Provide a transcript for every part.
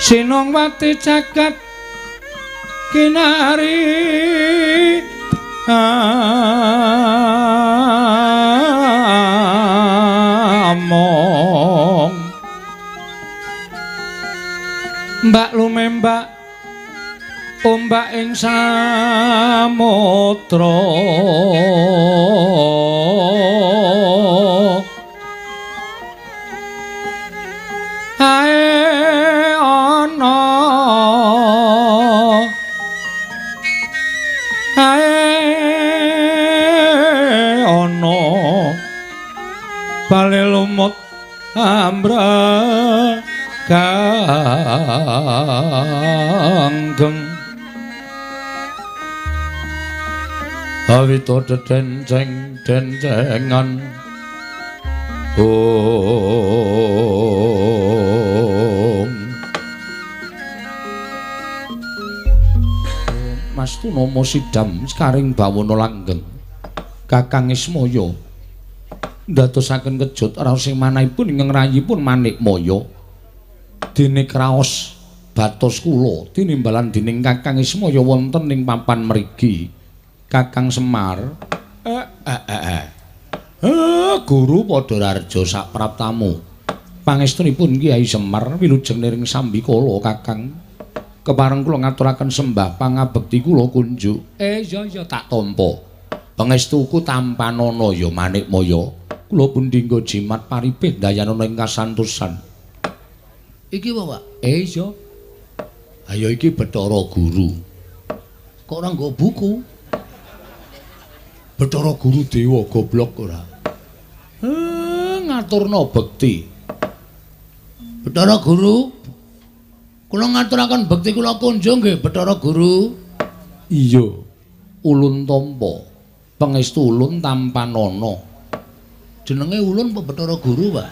Sinongwati jagat kinari among mbak lumembak ombak ing samudra ae ana ae ana bale lumut ambrah ganggeng awito dedenceng dencengan om. Mas Tunomo sidam sekaring bawana langgeng Kakang Ismaya ndadosaken kejut raos ing manahipun ingkang rayipun Manikmaya dene kraos batos kula tinimbalan dening Kakang Ismaya wonten ing papan mriki. Kakang Semar guru padha raharja sapraptamu pangestunipun Kyai Semar wilujeng niring sambikala Kakang kepareng kula ngaturaken sembah pangabekti kula kunjuk. Iya iya tak tampa pangestuku tampanana ya Manikmaya kula pundi nggo jimat paripih dayanana ing kasantosan. Iki apa, Pak? Iya. Ayo iki Bathara Guru. Kok ora nggo buku? Bathara Guru dewa goblok ora. Ngaturna bekti. Bathara Guru, kula ngaturaken bekti kula kunjung nggih Bathara Guru. Iya. Ulun tampa. Pangestu ulun tampanana. Jenenge ulun apa Bathara Guru, Pak?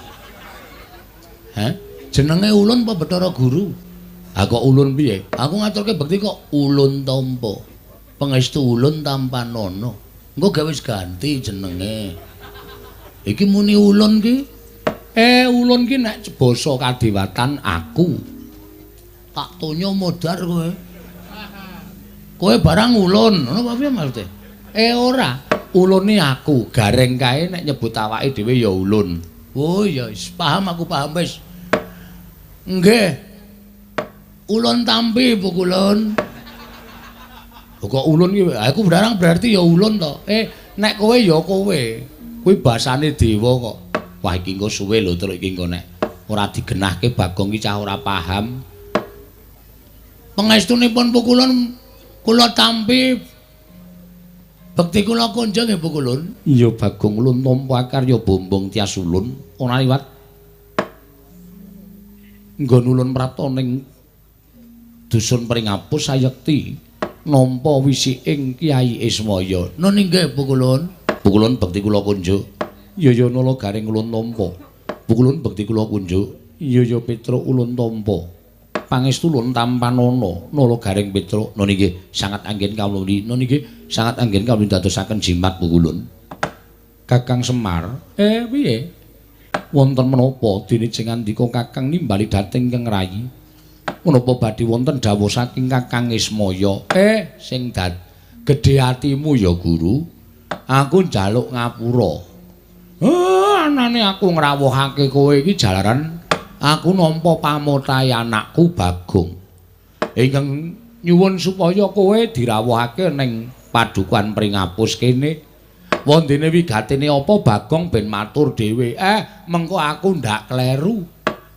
Hah? Jenenge ulun apa Bathara Guru? Ha kok ulun piye? Aku ngaturke bekti kok ulun tampa. Pangestu ulun tampanana. Engko gawe wis ganti jenenge. Iki muni ulun ki. Ulun ki nek basa kadewatan aku. Tak tonyo modar kowe. Kowe barang ulun, ngono apa piye maksude? Ora, ulune aku, gareng kae nek nyebut awake dhewe ya ulun. Oh ya wis paham aku paham wis. Nggih. Ulun tampi pukulun. Kok ulun ki aku barang berarti ya ulun to. Nek kowe ya kowe. Kuwi basane dewa kok. Wah iki engko suwe lho truk iki engko nek ora digenahke Bagong ki cah ora paham. Pangestunipun pukulun kula tampi bekti kula kunjung nggih pukulun. Iya Bagong ulun tampa karya bombong tias ulun ora liwat nggon ulun prapta ning dusun Pringapus sayekti nampa wisiking Kyai Ismaya. Nun inggih pukulun. Pukulun bekti kula kunjuk. Iya ya nala garing ulun tampa. Pukulun bekti kula kunjuk. Iya ya Petruk ulun tampa. Pangestu ulun tampanana nala garing Petruk. Nun inggih sangat anggen kawula. Nun inggih sangat anggen kawula dadosaken jimat pukulun. Kakang Semar, piye? Wonten menapa dene jeng andika Kakang nimbali dhateng ingkang rayi? Menapa badhe wonten dawuh saking Kakang Ismaya? Sing gedhe atimu ya Guru. Aku njaluk ngapura. Anane aku ngrawuhake kowe iki jalaran aku nampa pamotahe anakku Bagong. Ingkang nyuwun supaya kowe dirawuhake ning padukuhan Pringapus kene. Wondene wigatene apa Bagong ben matur dhewe. Mengko aku ndak kleru.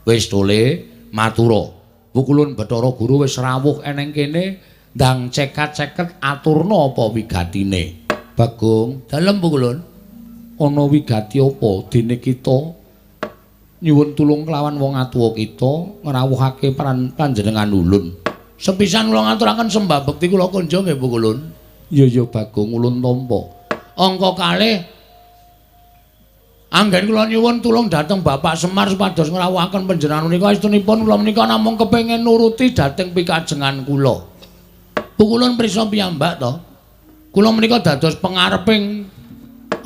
Wis tole matura. Pukulun Bathara Guru wis rawuh eneng kene ndang cekat-ceket aturna apa wigatine. Bagong, dalem pukulun. Ana wigati apa dene kita nyuwun tulung kelawan wong atuwa kita ngrawuhake panjenengan ulun. Sepisan kula ngaturaken sembah bekti kula kunjung nggih pukulun. Iya ya Bagong ulun tampa. Angka kalih anggen kula nyuwun tulung dhateng Bapak Semar supados ngrawuhaken panjenengan menika estunipun kula menika namung kepengin nuruti dhateng pikajengan kula. Pukulun prisa piyambak to. Kula menika dados pengareping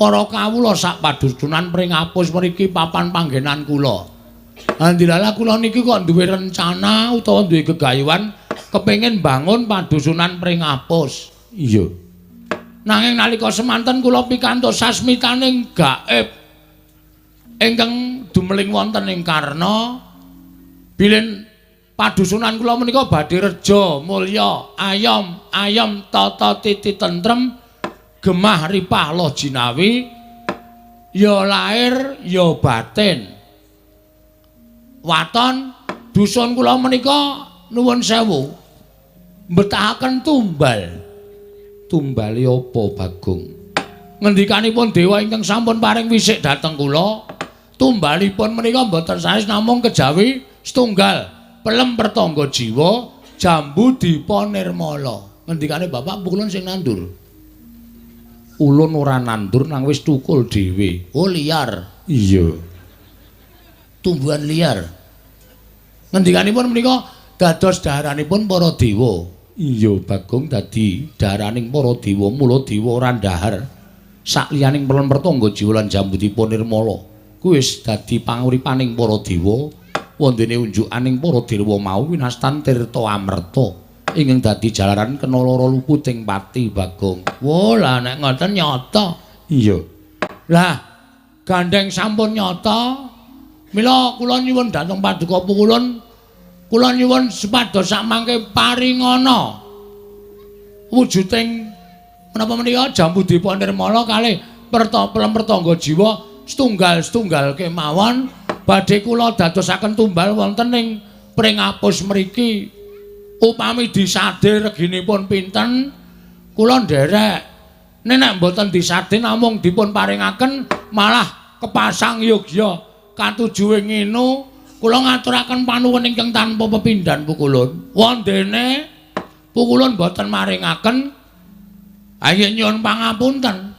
para kawula sak padusunan Pringapus mriki papan panggenan kula. Andilala kula niki kok duwe rencana utawa duwe gegayuhan kepengin bangun padusunan Pringapus. Iya. Nanging nalika semanten kula pikantuk sasmitaning gaib ingkang dumeling wonten ing Karna bilih padusunan kula menika badhe reja mulya ayom ayom tata titi tentrem gemah ripah loh jinawi ya lahir ya batin. Waton dusun kula menika nuwun sewu mbetahaken tumbal. Tumbale apa Bagong? Ngendikanipun dewa ingkang sampun paring wisik dhateng kula, tumbalipun menika mboten sanes namung kejawi setunggal pelem pertangga jiwa jambu dipa nirmala. Ngendikane bapak ulun sing nandur. Ulun ora nandur nang wis tukul dhewe. Oh liar. Iya. Tumbuhan liar. Ngendikanipun menika dados daharanipun para dewa. Iya Bagong, dadi daharaning para dewa, mula dewa ora ndahar sakliyaning pelem pertangga jiwa lan jambu dipa nirmala. Kuwi wis dadi panguripaning para dewa. Wondene unjukaning para dewa mau winastan tirta amerta ingkang dadi jalaran kena lara luputing pati Bagong. Wo lah nek ngoten nyata. Iya. Lah gandeng sampun nyata, mila kula nyuwun dhateng paduka pukulun, kula nyuwun supados sakmangke paringana wujuding menapa menika jambu dipa nirmala kalih pelem pertangga jiwa setunggal-setunggal kemawon badhe kula dadosaken tumbal wonten ing Pringapus mriki. Upami disade reginipun pinten kula nderek. Nek mboten disade namung dipun paringaken malah kepasang yogya katujuwe nginu. Kula ngaturaken panuwun ingkang tanpa pepindhan pukulun. Wondene pukulun mboten maringaken, ayo nyuwun pangapunten.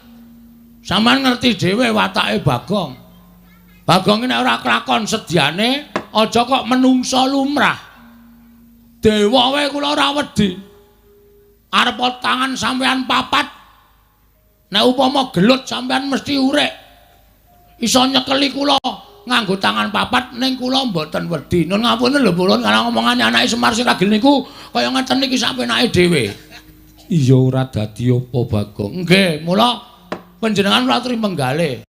Sampeyan ngerti dhewe watake Bagong. Bagong nek ora klakon sedyane aja kok menungsa lumrah. Dewa wae kula ora wedi. Arep tangan sampean papat. Nek upama gelut sampean mesti urek. Iso nyekeli kula nganggo tangan papat ning kula mboten wedi. Nun ngapunten lho Pulun, karena omongane anake Semar sing ragil niku kaya ngeten niki sak penake dhewe. Iya ora dadi apa Bagong. Nggih, mula panjenengan ora trima menggalih.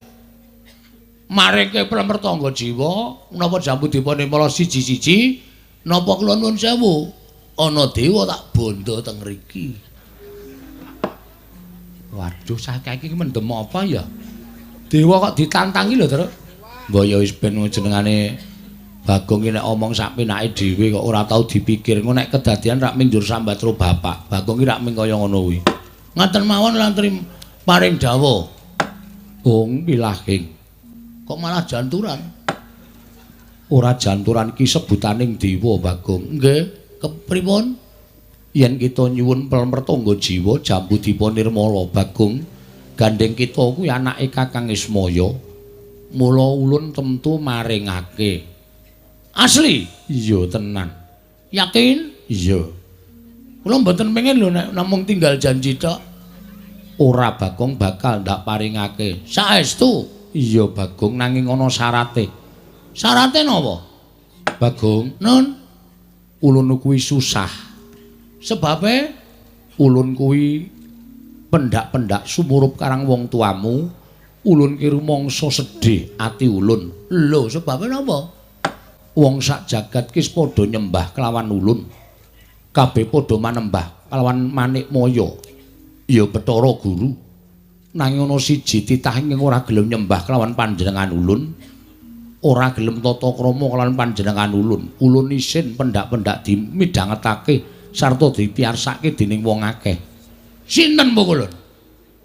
Mareke pelem pertangga jiwa napa jambu dipa nirmala siji-siji napa kula nuwun sewu ana dewa tak bondo teng mriki. Waduh, saiki iki mendem apa ya? Dewa kok ditantangi lho, Truk. Mbok ya wis ben jenengane Bagong iki nek omong sak penake dhewe kok ora tau dipikir. Engko nek kedadian rak minjur sambat karo bapak. Bagong iki rak ming kaya ngono kuwi. Ngaten mawon lan paring dawuh. Ung pilahing. Kok malah janturan? Ora janturan ki sebutaning dewa Bagong. Nggih, kepripun? Yen kita nyuwun pelem pertangga jiwa jambu dipa nirmala Bagong, gandeng kita kuwi anake Kakang Ismaya. Mula ulun temtu maringake. Asli? Iya tenan. Yakin? Iya. Kula mboten pengen lho nek namung tinggal janji tok. Ora Bagong bakal ndak paringake. Saestu? Iya Bagong, nanging ana syarate. Syarate napa? Bagong, nun ulun kuwi susah. Sebabe ulun kuwi pendak-pendak sumurup karang wong tuamu. Ulun ki rumangsa sedih ati ulun. Lho, sebabe napa? Wong sak jagat ki padha nyembah kelawan ulun. Kabeh padha manembah kelawan manik maya. Ya Bathara Guru. Nanging ana siji titah ingkang ora gelem nyembah kelawan panjenengan ulun. Ora gelem tata krama kelawan panjenengan ulun. Ulun isin pendak-pendak dimidhangetake sarta dipiyarsake dening wong akeh. Sinten pukulun?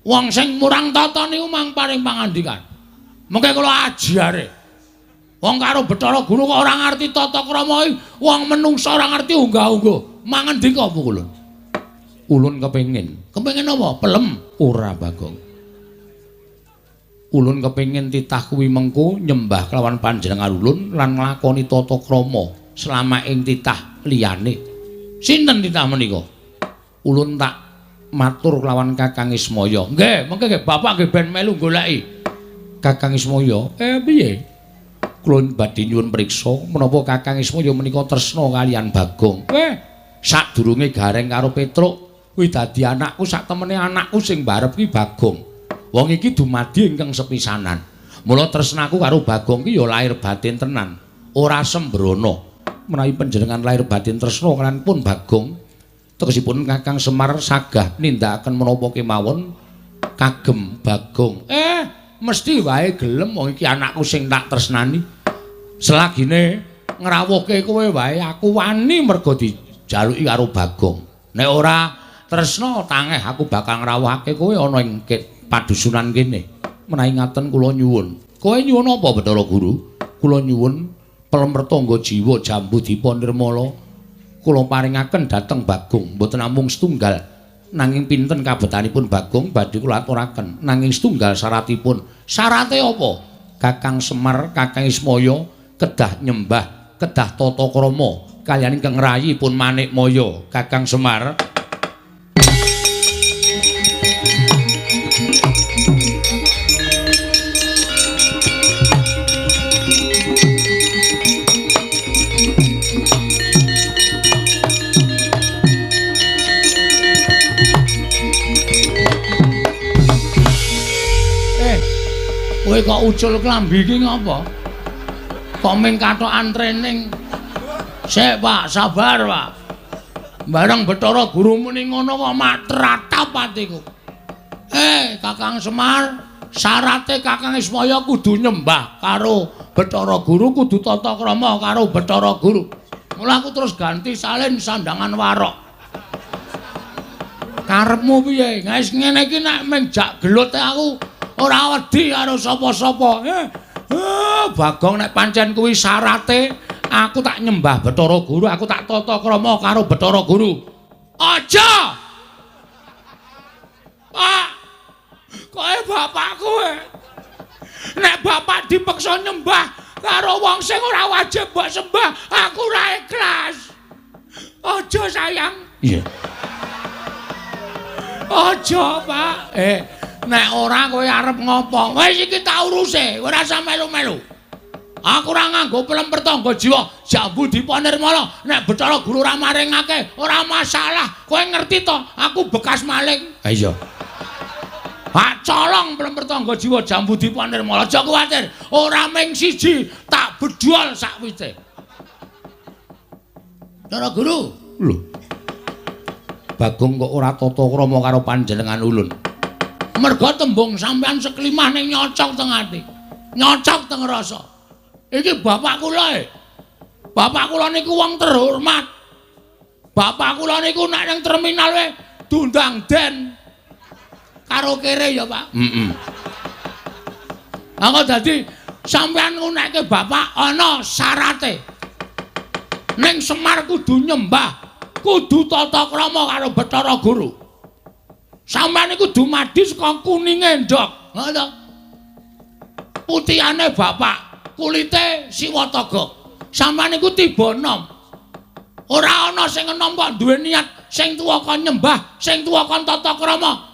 Wong sing murang tata niku mang paring pangandikan. Mengke kula ajare. Wong karo Bathara Guru kok ora ngerti tata krama iki, wong menungsa ora ngerti unggah-ungguh. Mangendika pukulun. Ulun kepengin. Kepengin apa? Pelem? Ora Bagong. Ulun kepengin titah kuwi mengko nyembah kelawan panjenengan ulun lan nglakoni tata krama selama ing titah liyane. Sinten titah menika? Ulun tak matur kelawan Kakang Ismaya. Nggih, mengke nggih bapak nggih ben melu goleki. Kakang Ismaya, piye? Kula badhe nyuwun priksa menapa Kakang Ismaya menika tresna kaliyan Bagong. Sadurunge Gareng karo Petruk kuwi dadi anakku, sak temene anakku sing barep kuwi Bagong. Wong iki dumadi ingkang sepisanan. Mula tresnaku karo Bagong ki ya lahir batin tenan, ora sembrono. Menawi panjenengan lahir batin tresna kaliyan pun Bagong, tegesipun Kakang Semar sagah nindakaken menapa kemawon kagem Bagong. Mesti wae gelem wong iki anakku sing tak tresnani. Selagine ngrawuhke kowe wae aku wani mergo dijaluki karo Bagong. Nek ora tresna tangeh aku bakal ngrawuhake kowe ana ing padusunan kene. Menawi ngaten kula nyuwun. Kowe nyuwun apa Bathara Guru? Kula nyuwun pelem pertangga jiwa Jambu Dipa Nirmala kula paringaken dhateng Bagong, mboten namung setunggal nanging pinten kabetanipun Bagong badhe kula aturaken, nanging setunggal syaratipun. Syarate apa? Kakang Semar, Kakang Ismaya kedah nyembah, kedah tata krama kaliyan ingkang rayipun Manikmaya. Kakang Semar. Kowe kok ucul klambi iki ngapa? Kok ming kathokan training? Sik, Pak, sabar, Pak. Bareng Bathara Guru muni ngono kok matratap atiku. Kakang Semar, syarate Kakang Ismaya kudu nyembah karo Bathara Guru, kudu tata krama karo Bathara Guru. Mula aku terus ganti salin sandangan warok. Karepmu piye? Wis ngene iki nek ming jak gelut aku ora wedi karo sapa-sapa. Bagong nek pancen kuwi syarate aku tak nyembah Bathara Guru, aku tak tata krama karo Bathara Guru. Aja. Pak. Kowe bapakku. Nek bapak dipeksa nyembah karo wong sing ora wajib mbok sembah, aku ora ikhlas. Aja sayang. Iya. Aja, Pak. Nek ora kowe arep ngopo? Wis iki tak uruse, ora usah melu-melu. Aku ora nganggo pelem pertangga jiwa Jambu Dipa Nirmala. Nek Bathara Guru ora maringake, ora masalah. Kowe ngerti to, aku bekas maling. Ha iya. Hak colong pelem pertangga jiwa Jambu Dipa Nirmala. Aja kuwatir, ora ming siji, tak bedol sakwite. Bathara Guru. Lho. Bagong kok ora tata krama karo panjenengan ulun. Merga tembung sampean seklimah ning nyocok teng ati. Nyocok teng rasa. Iki bapak kula e. Bapak kula niku wong terhormat. Bapak kula niku nek nang terminal wae diundang den. Karo kere ya, Pak. Heeh. Aku dadi sampean ngunekke bapak ana syarate. Ning Semar kudu nyembah, kudu tata krama karo Bathara Guru. Sampeyan iku dumadi saka kuninge ndhok, ngono to. Putihane bapak, kulite siwataga. Sampeyan iku tiba enom. Ora ana sing enom kok duwe niat sing tuwa kon nyembah, sing tuwa kon tata krama.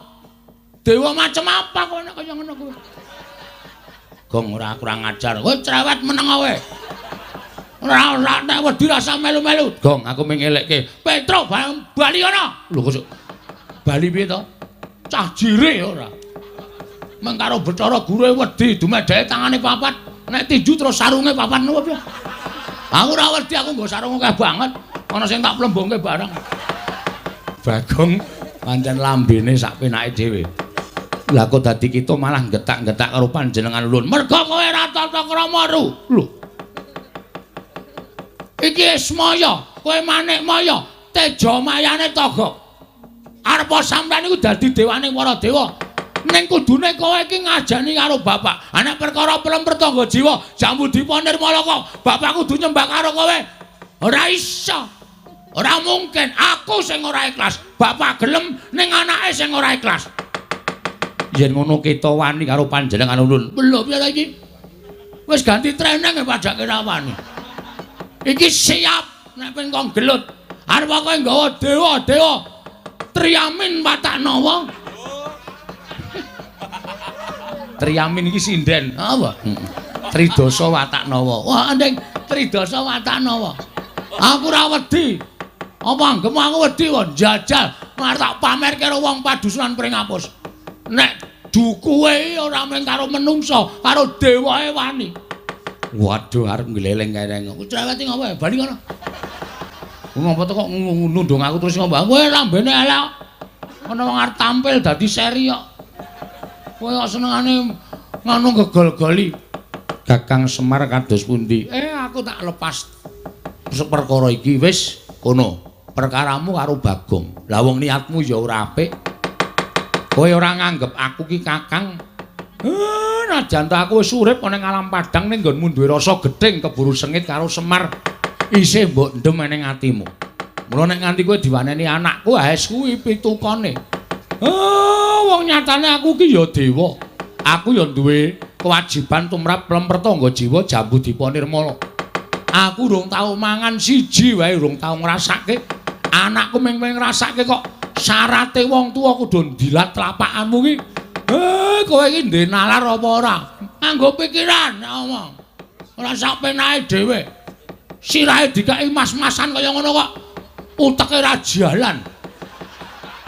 Dewa macem apa kowe nek kaya ngono kuwi? Gong ora kurang ajar. Kowe cerewet meneng kowe. Ora ora nek wedi rasa melu-melu. Gong aku ming ngelekke. Petruk bali ana. Lho kok bali piye to? Cah jire ora. Meng karo Bathara Guru wedi dumedheke tangane papat, nek tinju terus sarunge papat ngono piye? Aku ora wedi, aku nggo sarung akeh banget. Ana sing tak plembongke bareng. Bagong pancen lambene sak penake dhewe. Lah kok dadi kita malah getak-getak karo panjenengan ulun. Mergo kowe ora tata krama ru. Lho. Iki Ismaya, kowe Manikmaya, teja mayane Togok. Arep sampeyan iku dadi dewane para dewa. Ning kudune kowe iki ngajani karo bapak. Ana perkara pelem pertangga jiwa Jambu Dipa Nirmala kok bapak kudu nyembah karo kowe. Ora iso. Ora mungkin. Aku sing ora ikhlas. Bapak gelem ning anake sing ora ikhlas. Yen ngono kita wani karo panjenengan ulun. Lho piye ta iki? Wis ganti treneng pajake ra wani. Iki siap nek pengen kok gelut. Arep kowe nggawa dewa-dewa Triamin Wataknawa. Triamin iki sinden. Apa? Tridasa watak nawa. Wah, andeng Tridasa watak nawa. Aku ora wedi. Apa anggepmu aku wedi kok njajal arep tak pamer karo wong padusunan Pringapus. Nek dukuwe ora mung karo menungsa, karo dewae wani. Waduh, arep ngleleng kereng. Aku cerewet ngopo ya? Bali kono. Ngopo to kok nundung aku terus ngopo? Kowe lambene elek. Ana wong arep tampil dadi seri kok. Kowe kok senengane ngono gegol-goli. Kakang Semar kados pundi? Aku tak lepas perkara iki wis kono. Perkaramu karo Bagong. Lah wong niatmu ya ora apik. Kowe ora nganggep aku ki kakang. Najan ta aku wis urip ana ing alam padang ning nggonmu duwe rasa gething keburu sengit karo Semar. Isih mbok ndem ning atimu. Mula nek nganti kowe diwaneni anakku, wis kuwi pitukane. Wong nyatane aku ki ya dewa. Aku ya duwe kewajiban tumrap lemper tangga jiwa Jambu Dipa Nirmala. Aku urung tau mangan siji wae urung tau ngrasake. Anakku mung ngrasake kok syarate wong tuwa kudu ndilat tlapakanmu ki. Kowe iki ndek nalar apa ora? Nganggo pikiran ngomong. Ora sak penake dhewe. Sirahe dikeki mas-masan kaya ngono kok uteke ra jalan.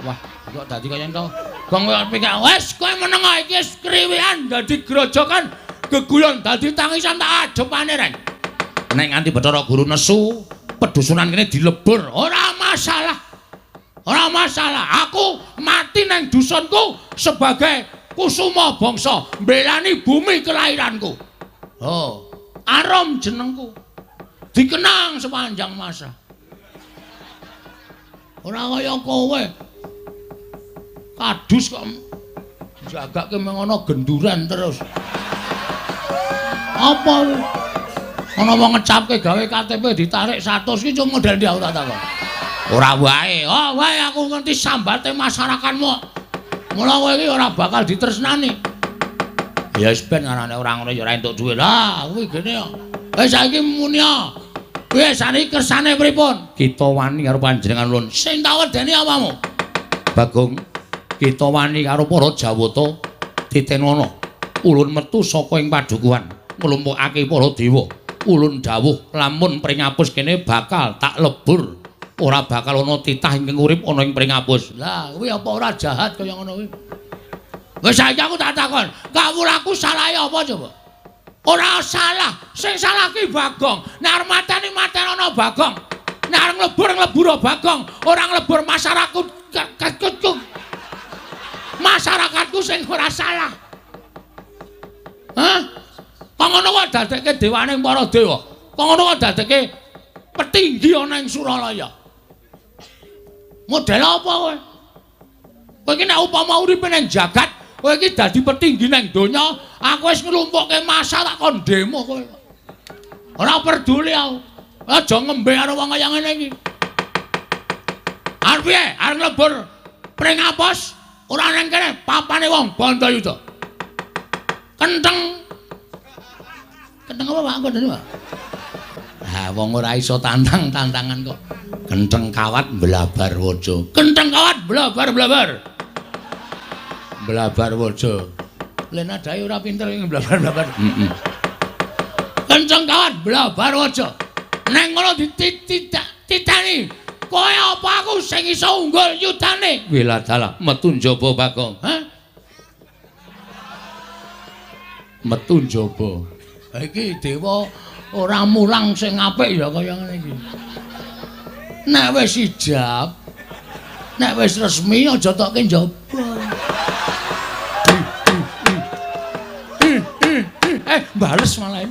Wah, kok dadi kaya ento. Gong koyo pikir wis kowe meneng iki wis kriwikan dadi grojokan geguyon dadi tangisan tak adepane reng. Nek nganti Bathara Guru nesu, pedusunan kene dilebur, ora masalah. Ora masalah, aku mati nang dusunku sebagai kusuma bangsa, mbelani bumi kelahiranku. Oh, arum jenengku. Dikenang sepanjang masa. Ora kaya kowe. Kadus kok jagake mengono genduran terus. Apa? Ana wong ngecapke gawe KTP ditarik 100 ki cuma model ndi aku tak takon. Ora wae. Oh, wae aku ngerti sambate masyarakatmu. Mula kowe iki ora bakal ditresnani. Ya wis ben anane ora ngono ya ora entuk duwe. Lah, kuwi gene kok. Wis saiki muni ya. Wis saniki kersane pripun? Kita wani karo panjenengan ulun. Sing tak wedeni apamu? Bagong, kita wani karo para Jawata titenono. Ulun metu saka ing padukuhan, nglumpukake para dewa. Ulun dawuh lamun Pringapus kene bakal tak lebur. Ora bakal ana titah ingkang urip ana ing Pringapus. Lah, kuwi apa ora jahat kaya ngono kuwi? Wis saiki aku tak takon, kawulaku salahe apa coba? Ora salah, sing salah ki Bagong. Nek arep mateni matenono Bagong. Nek arep nglebur ngleburo Bagong, ora nglebur masyarakatku. Masyarakatku sing ora salah. Hah? Kok ngono kok dadekke dewane para dewa? Kok ngono kok dadekke petinggi ana ing Suralaya? Model apa kowe? Kowe iki nek upama uripe nang jagat, kowe iki dadi petinggi nang donya, aku wis nglumpukke massa tak kon demo kowe. Ora peduli aku. Aja ngembe karo wong kaya ngene iki. Arep piye? Arep nglebur Pringapus ora nang kene papane wong Bandayuda. Kentheng. Kentheng apa Pak kandhane, Pak? Ha wong ora iso tantang-tantangan kok. Kentheng kawat mblabar waja. Kentheng kawat blabar-blabar. Blabar waja. Lha nadahe ora pinter iki blabar-blabar. Heeh. Kentheng kawat blabar waja. Neng ngono dititani. Kowe apa aku sing iso unggul yudane? Wiladalah metu njaba Bagong. Hah? Metu njaba. Iki dewa ora mulang sing apik ya kaya ngene iki. Nek wis ijab, nek wis resmi aja tokke njaba. Bales malah.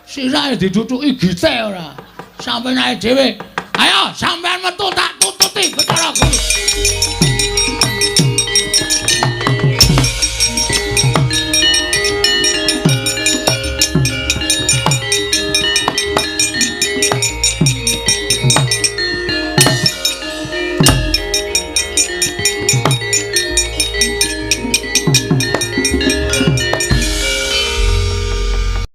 Sirahe diduduki gite ora. Sampeyan ae dhewe. Ayo sampean metu tak